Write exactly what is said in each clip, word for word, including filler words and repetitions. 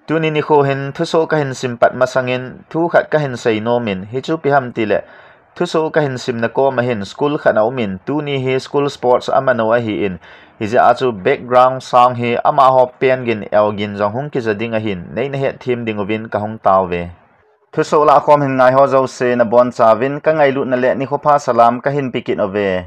Tuni nikho hin thusoh kahin sim pat masangin thu khat kahin sei nomin, hichu ipi ham tile, thusoh kahin simna koma hin school khat aumin, tuni hi school sports amano ahin, hijeh a chu background sound hi amaho pen gin el gin jong hung kija ding ahin, neina hetthem dinguvin kahung taove. Thusoh lahkhom hin ngaiho jouse nabonchauvin kangailutna le nikho pha salam kahin pekit uve.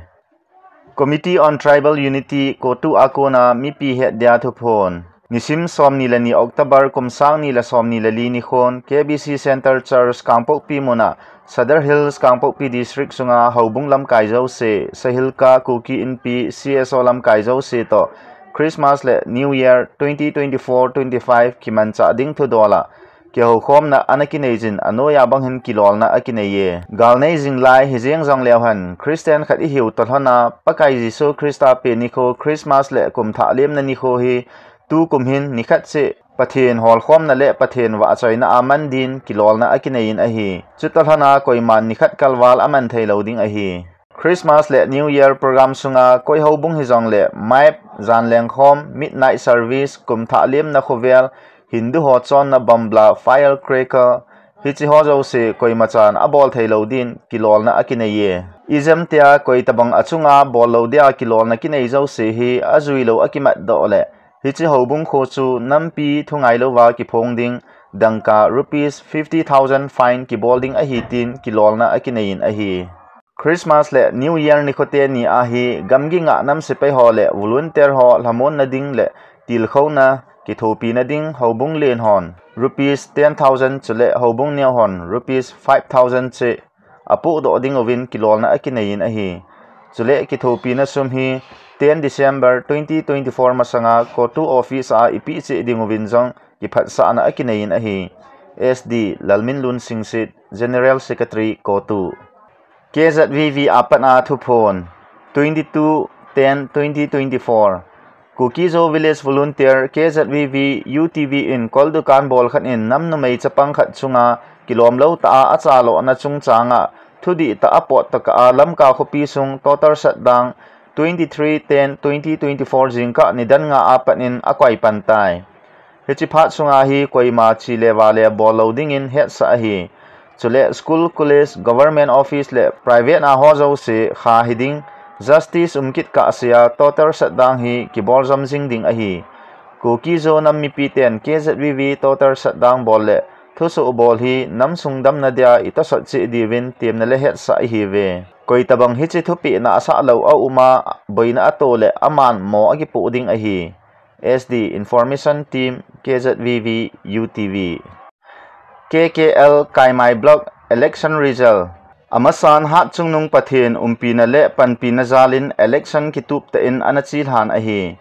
Committee on Tribal Unity, CoTU a kona mipi het dia thuphon. Nisim somni le ni October kum sang ni le somni le li nikhon, K B C Center Church Kangpokpi muna, Sadar Hills Kangpokpi District sunga houbung lamkai jouse, Sahilka Kuki Inpi, C S O lamkai jouse toh, Christmas le New Year twenty twenty-four twenty-five kimanchah ding thudola kihoukhomna ana kineijin, anoiya bang hin kilolna akineiye. Galnei jinglai hijeng jongleu hen, Christian khat ihiu toh lhona, Pakai Jesu Christa pen nikho, Christmas le kum thah lemna nikho hi, tukum hin nikhat cheh Pathen holkhomna le Pathen vahchoina a man din kilolna akineiyin ahi. Chutoh lhona koiman nikhat kalval aman theilou ding ahi. Christmas le New Year program sunga koi houbung hijongle, maip, jan lengkhom, midnight service, kum thah lemna khovel, Hindu ho chonna bomb bla, firecracker, hiche ho jouse koimachan abol theilou din kilolna akineiye. Ijemtia koitabang achunga bollou dia kilolna kinei jouse hi ajuilou akimatdoh le, hiche houbung kho chu nampi thungai louva kiphong ding, dangka rupees fifty thousand fine kibol ding ahi tin kilolna akineiyin ahi. Christmas le New Year nikho teni ahi, gamgi ngah nam sepai ho le volunteer ho lhamonna ding le tilkhouna kithopina ding houbung len hon rupees ten thousand chule houbung neo hon rupees five thousand cheh apohdoh dinguvin kilolna akineiyin ahi. Chule kithopina sum hi ten December twenty twenty-four masanga CoTU office a ipeh cheh dinguvin jong kiphatsahna akineiyin ahi. S D Lalminlun Singsit, General Secretary, CoTU. K Z V V a pat a thuphon, twenty-two ten twenty twenty-four. Kuki-Zo Village Volunteer, K Z V V, U T V in kol dukan bol khat in nam numei chapang khat chunga kilomlou tah a achalohna chungchang a thudih tah a potdoh kah a Lamka khopi sung total shutdown twenty-three ten twenty twenty-four jingkah nidan nga a pat in akoi pan tai. Hiche phat sunga hi koima che le vale bollou dingin hetsah ahi. Chule school, college, government office le private a ho jouse kha hiding, justice umkit kahsea total shutdown hi kibol jom jing ding ahi. Kuki-Zo nam mipiten K Z V V total shutdown bol le thusoh bol hi namsung damna dia itosot cheh diuvin temna le hetsah ihiuve. Koitabang hiche thupeh na asah lou aum a, boina ato le aman mo akipoh ding ahi. S D Information Team, K Z V V, U T V. K K L Kaimai Block Election Result. Amasan hatchungnung Pathen umpina le panpina jalin election kitup tah in ana chelhan ahi.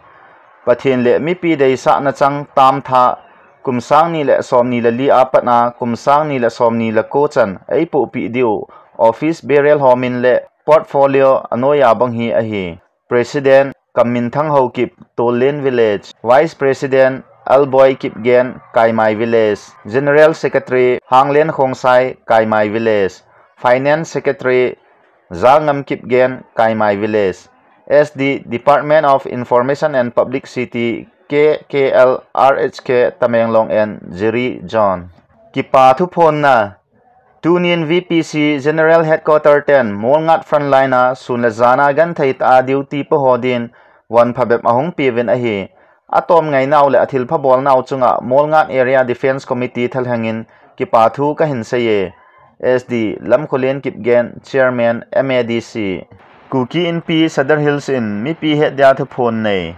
Pathen le mipi deisahna chang tamtha, kum sang ni le somni le li a pat a kum sang ni le somni le ko chan eipohpeh diu office bearer ho min le portfolio anoiya bang hi ahi. President Kamminthang Haokip, Tollen Village. Vice President Alboi Kipgen, Kaimai Village. General Secretary Hanglen Khongsai, Kaimai Village. Finance Secretary Zangam Kipgen, Kaimai Village. S D Department of Information and Publicity, K K L R H K, Tamenglong and Jiri John. Kipa thuphonna. Tunin V P C General Headquarter ten Molngat frontline a sun le jan a genthei tah a duty po ho din von phabep ahung peuvin ahi. Atom ngainau le athilpha bolnau chunga Molngat Area Defence Committee thalhengin kipa thu kahin seiye. S D Lamkholen Kipgen, Chairman, M A D C. Kuki Inpi Sadar Hills in mipi het dia thuphon nei.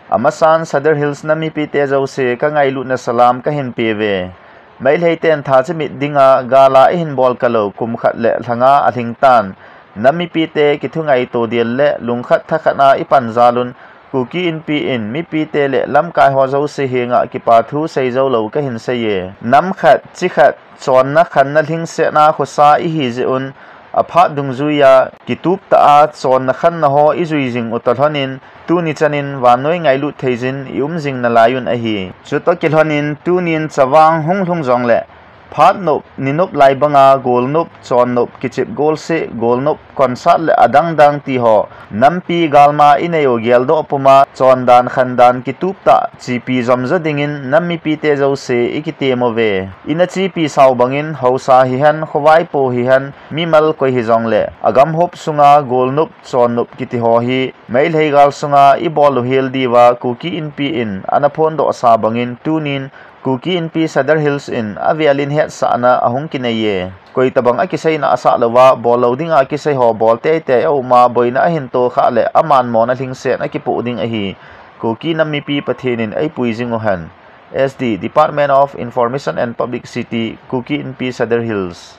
Amasan Sadar Hills nam mipite jouse kangailutna salam kahin peuve. Meitei ten tha chimit dinga gal a ihin bol kalou kum khat le lha nga alhing tan. Nam mipite kithungaito ding le lungkhat thakhat a ipan jal un, Kuki Inpi in mipite le lamkai ho jouse henga kipa thu sei jou lou kahin seiye. Nam khat, chi khat, chonna khanna lhingsetna khosa ihi jeh un, aphat dungjuia kitup tah a chonna khanna ho ijui jing u toh lhonin, tuni chanin vannoi ngailut thei jin i um jing nalai un ahi. Chutoh kilhonin tunin chavang hung lhung jongle Phat nop, ni nop lai banga gol nop, chon nop, kichep gol se, gol nop, concert le adang dang ti ho nampi galma inei u geldoh puma chondan khandan kitup tah chepi jomjo dingin nam mipite jouse ikitem uve. Ina chepi sau bangin hausa hihen, khovaipo hihen, mimal koi hijongle agam hop sunga gol nop, chon nop kiti ho hi Meitei gal sunga ibol u hel diuva Kuki Inpi in ana phondoh sa bangin tunin Kuki Inpi Sadar Hills in avelin hetsahna ahung kinei e. Koi tabang akiseina asah louva, bol lou dinga kisei ho bol teitei a uma, boina ahin to khah le aman mona lhingset akipoh ding ahi. Kuki nam mipi Pathen in eipui jing uhen. S D, Department of Information and Publicity, Kuki Inpi Sadar Hills.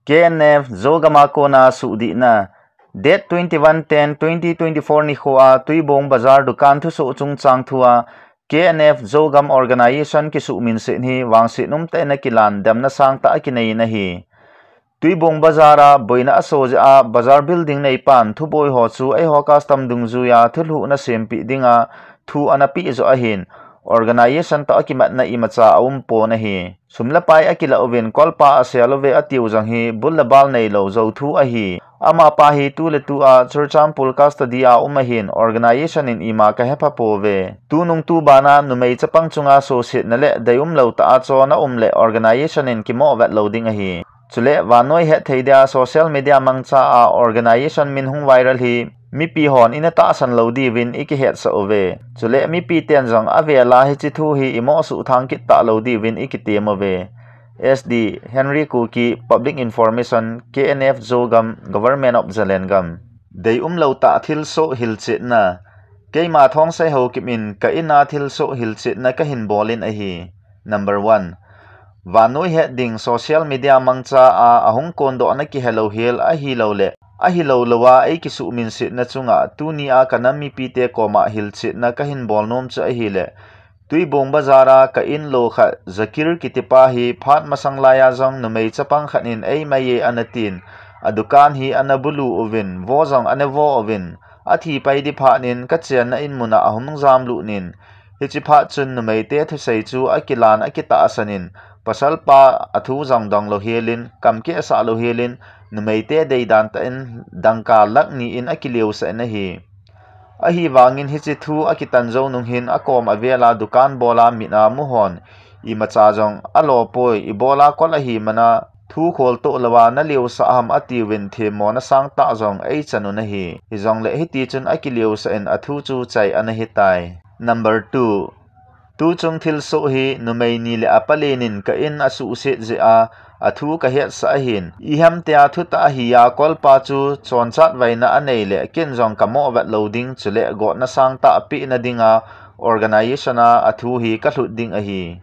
K N F Zogam a kona suhdihna. Date twenty-one ten twenty twenty-four nikhoa Tuibong Bazar dukan thusoh chungchang thua K N F Zogam Organization kisuhminset hi vangset umtah in akilan, demna sangtah akinei in ahi. Tuibong Bazar a boina aso jeh a Bazar Building neipan thuboi ho chu eiho custom dungjuia thulhuhna sempeh dinga thu ana peh joh ahin, organization toh akimatna imacha aumpon ahi. Sum le pai akilah uvin, kolpa asel uve atiu jong hi bul le bal neilou jouthu ahi. Amapa hi tu le tu a Churachandpur custody a um ahin, organization in ima kahepha pouve. Tunung tubana numei chapang chunga sosetna le deium lou tah a chon aum le organization in kimoh vet lou ding ahi. Chule vannoi hetthei dia social media mangcha a organization min hung viral hi mipi hon ina tahsan lou diuvin ikihetsah uve. Chule mipiten jong avela hiche thu hi imoh suhthang kit talou diuvin ikitem uve. S D Henry Kuki, Public Information, K N F Zogam, Government of Zalengam. Deium lou tah thilsoh hilchetna. Keima Thongsei Haokip in ka ina thilsoh hilchetna kahin bol in ahi. Number one. Vannoi het ding social media mangcha a ahung kondohna kihelou hel ahilouleh ahilou louva eikisuhminsetna chunga tunia kanam mipite koma hilchetna kahin bol nom chu ahileh, Tuibong Bazar a ka inlo khat Zakir kitipa hi phat masang laia jong numei chapang khat in eimai e ana tin, adukan hi ana bulu uvin, vo jong ana vo uvin, athi pai di phat in kachenna in muna ahung jamlut in, hiche phat chun numeite thusei chu akilan akitahsan in, pasalpa athu jong donglou helin, kam kehsah lou helin, numeite deidan tah in dangka lakh ni in akileosah in ahi. Ahivangin hiche thu akitan jou nung hin akom avela dukan bola mit a mu hon, imacha jong alopoi, ibola kol ahi mana thu kholtoh louva naleosah ham atiuvin themmona sangtah jong eichan un ahi. Hijongleh hitichun akileosah in athu chu chai ana hitai. Number two. Tuchung thilsoh hi numei ni le apalen in ka in asuhset jeh a athu kahetsah ahin, iham tia thutah ahia kolpa chu chonchat vaina anei le ken jong kamoh vet lou ding chule gotna sangtah pehna dinga organization a athu hi kalhut ding ahi.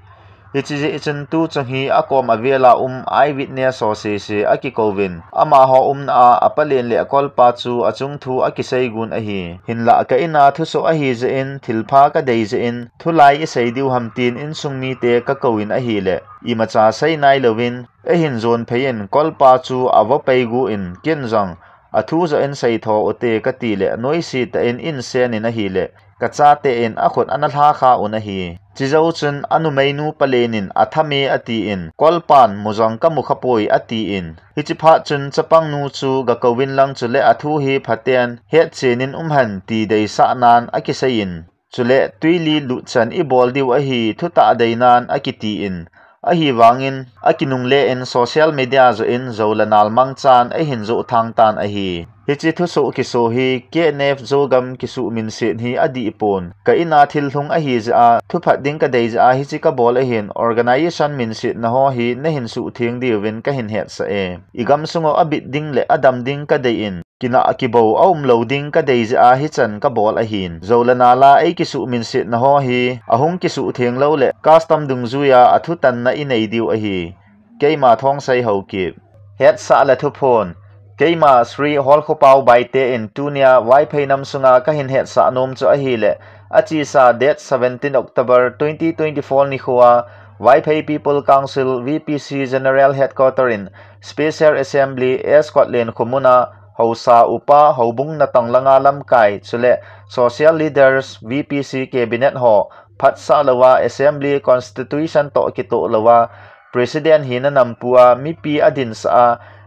Hiche jeh chun tuchung hi akom avela um eyewitness ho sese akikouvin, amaho umna a apalen le akolpa chu achung thu akiseigun ahi. Hinlah ka ina thusoh ahi jeh in, thilpha kadei jeh in, thulai isei diu ham tin insung mite kakouvin ahileh, imacha sei nailouvin, eihin jon phei in kolpa chu avo peigu in ken jong athu joh in seitho ute kati leh, noise tah in insen in ahileh, kachate in akhut ana lhakha un ahi. Chejou chun anumeinu palen in athame atin, kolpan mu jong kamu khapoi atin, hiche phat chun chapangnu chu gakouvin lang chule athu hi phaten hetchen in umhen ti deisahnan akiseiyin, chule tuili lutchan ibol diu ahi thutah deinan akitin, ahivangin akinungle in social media joh in jou le nal mangchan eihin joh thangtan ahi. Hiche thusoh kiso hi K N F Zogam kisuhminset hi adihpon, ka ina thil lhung ahi jeh a, thuphat ding kadei jeh a hiche kabol ahin, organization minsetna ho hi nahin suhtheng diuvin kahin hetsah e. Igam sung u abit ding le adam ding kadei in, kinah kibou aumlou ding kadei jeh a hichan kabol ahin, jou le nal a eikisuhminsetna ho hi ahung kisuhtheng lou le custom dungjuia athutanna inei diu ahi. Keima Thongsei Haokip. Hetsah le thuphon. Keima Shri Holkhopao Baite in tunia Vaiphei nam sunga kahin hetsah nom chu ahileh, achesa date seventeen October twenty twenty-four nikhoa Vaiphei People Council, V P C General Headquarter in Special Assembly S Kotlen Khomuna Haosa Upa Houbung natong langa lamkai chule Social Leaders, V P C Cabinet ho phatsah louva Assembly Constitution toh kitoh louva President hina nampua mipi adinsah a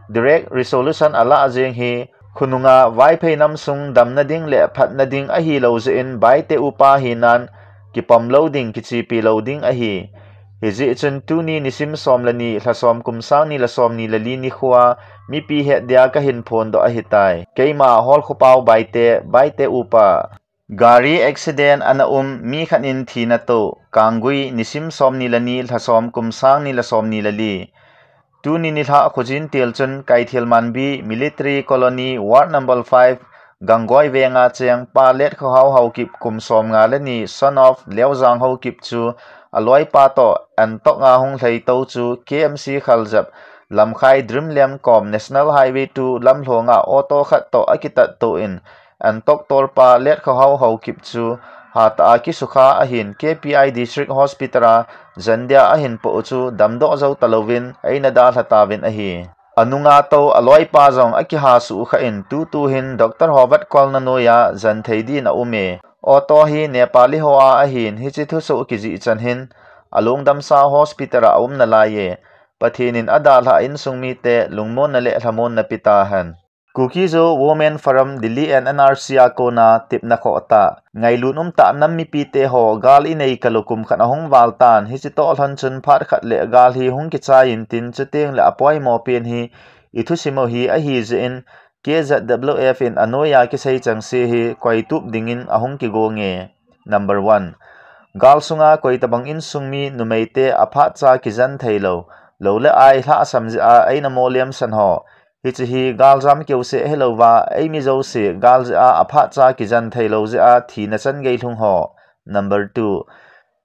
direct resolution alah jeng hi khonunga Vaiphei namsung damna ding le phatna ding ahilou jeh in Baite upa hinan kipom lou ding, kichepi lou ding ahi. Hijeh chun tuni nisim som le ni, lha som, kum sang ni le som ni le li nikhoa mipi het dia kahin phondoh ahitai. Keima Holkhopao Baite, Baite upa. Gari accident ana um, mi khat in thina toh, Kanggui, nisim som ni le ni, lha som, kum sang ni le som ni le li. Tuni nilhah khojin til chun Kaithelmanbi Military Colony, Ward number five, Gangoi venga cheng Pa Letkhohao Haokip, kum som nga le ni, son of Leojang Haokip chu aloipa toh Antok a hung lhaitou chu K M C Khaljep, Lamkhai Dreamland kom National Highway two lamlhonga auto khat toh akitatto in, Antok tolpa Letkhohao Haokip chu hatah a kisukha ahin K P I District Hospital a jandia ahin poh u chu damdoh jou talouvin eina dalha tauvin ahi. Anunga tou aloipa jong akihasuh kha in tutu hin Doctor Howard kolna noiya janthei din aume. Auto hi Nepali ho a ahin hiche thusoh kijih chan hin alungdamsa hospital a aum nalaiye. Pathen in adalhah insung mite lungmonna le lhamonna pe tahen. Kuki-Zo Women Forum Delhi and N R C a kona tepna khoh tah. Ngailut umtah nam mipite ho, gal inei kalou kum khat ahung val tan, hiche toh lhon chun phat khat le gal hi hung kichai intin, chuteng le apoimo pen hi ithusim u hi ahi jeh in K Z W F in anoiya kisei chengse hi koitup dingin ahung kigonge. Number one. Gal sunga koitabang insung mi numeite aphatcha kijen theilou, lou le ai lhahsam jeh a eina molem san ho, hiche hi galjam keuseh hilouva, eimi jouse gal jeh a aphatcha kijen theilou jeh a thina chan gei lhung ho. Number two.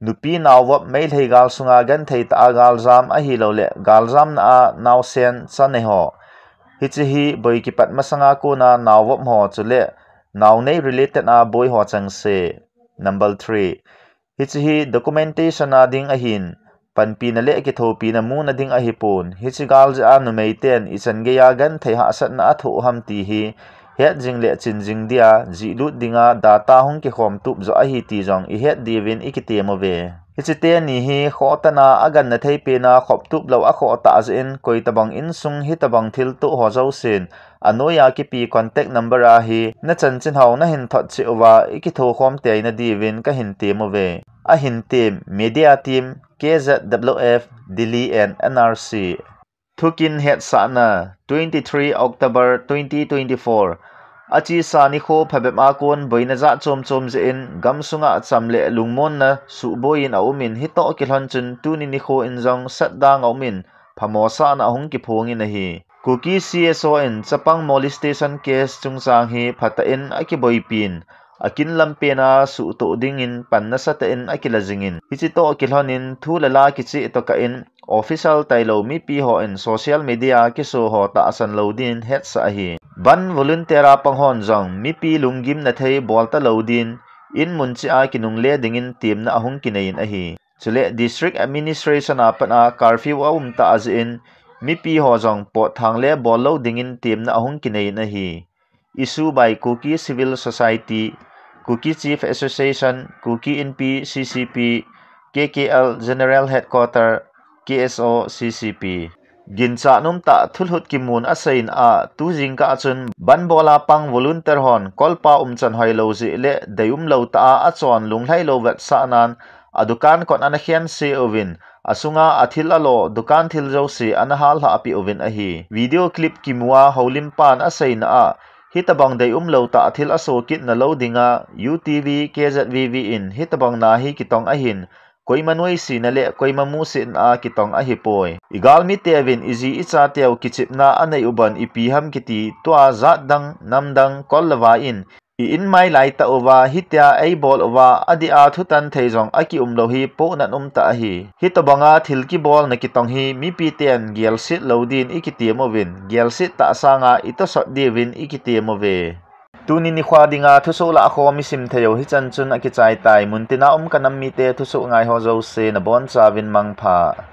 Nupi naovop Meitei gal sunga genthei tah a galjam ahilouleh galjamna a naosen chanei ho, hiche hi boi kipat masanga kona naovop ho chule naonei related a boi ho chengse. Number three. Hiche hi documentation a ding ahin, panpina le kithopina muna ding ahipon, hiche gal jeh a numeiten ichan geiya genthei hahsatna athoh ham ti hi hetjing le chinjing dia jihlut dinga data hung kikhom tup joh ahi ti jong ihet diuvin ikitem uve. Hiche teni hi khohtah a aganna thei pena khoptup lou akhoh tah jeh in koitabang insung hitabang thiltoh ho jousen anoiya kipe contact number a hi nachanchin ho nahin thot cheh uva ikithokhom teina diuvin kahin tem uve. Ahin tem, Media Team, K Z W F, Delhi and N R C. Thukin hetsahna, twenty-three October twenty twenty-four. Achesa nikho phabep a kon boina jat chom chom jeh in gamsunga cham le lungmonna suhboi in aumin, hitoh kilhon chun tuni nikho in jong shutdown aumin, phamosahna ahung kiphongin ahi. Kuki C S O in chapang molestation case chungchang hi phatah in akiboipin, akin lampena suhtoh dingin pan nasatah in akila jingin, hiche toh kilhonin thu le la kicheh tokah in official tailou mipi hon social media kiso ho tahsan lou din hetsah ahi. Bandh volunteer a pang hon jong mipi lunggimna thei bolta lou din, in mun cheh a kinungle dingin temna ahung kineiyin ahi. Chule District Administration a pat a curfew aumtah jeh in, mipi ho jong potthang le bollou dingin temna ahung kineiyin ahi. Issue by Kuki Civil Society, Kuki Chief Association, Kuki Inpi, C C P, K K L General Headquarter, K S O, C C P. Ginchat umtah thulhut kimun aseina a, tu jingkah chun bandh bol a pang volunteer hon kolpa umchan hoilou jeh le deium lou tah a achon lunglhailou vetsahnan, adukan kot ana khense uvin, asunga athil alo, dukan thil jouse ana hallhah peh uvin ahi. Video clip kimu a houlimpan aseina a, hitabang deium lou tah thil aso kitna lou dinga U T V K Z V V in hitabang na hi kitong ahin, koima noisena le koima musetna a kitong ahipoi. Igalmiteuvin iji ichateu kichepna anei u ban ipi ham kiti tua jat dang, nam dang, kol le vai in i-in mai laitah uva hitia eibol uva adeh a thutan thei jong akium lou hi pohnat umtah ahi. Hitobanga thil kibolna kitong hi mipiten gelset lou din ikitem uvin, gelset tah sanga itosot diuvin ikitem uve. Tuni nikho dinga thusoh lahkhom isim thei u hichan chun akichai tai. Muntina um kanam mite thusoh ngai ho jouse nabonchauvin mangpha.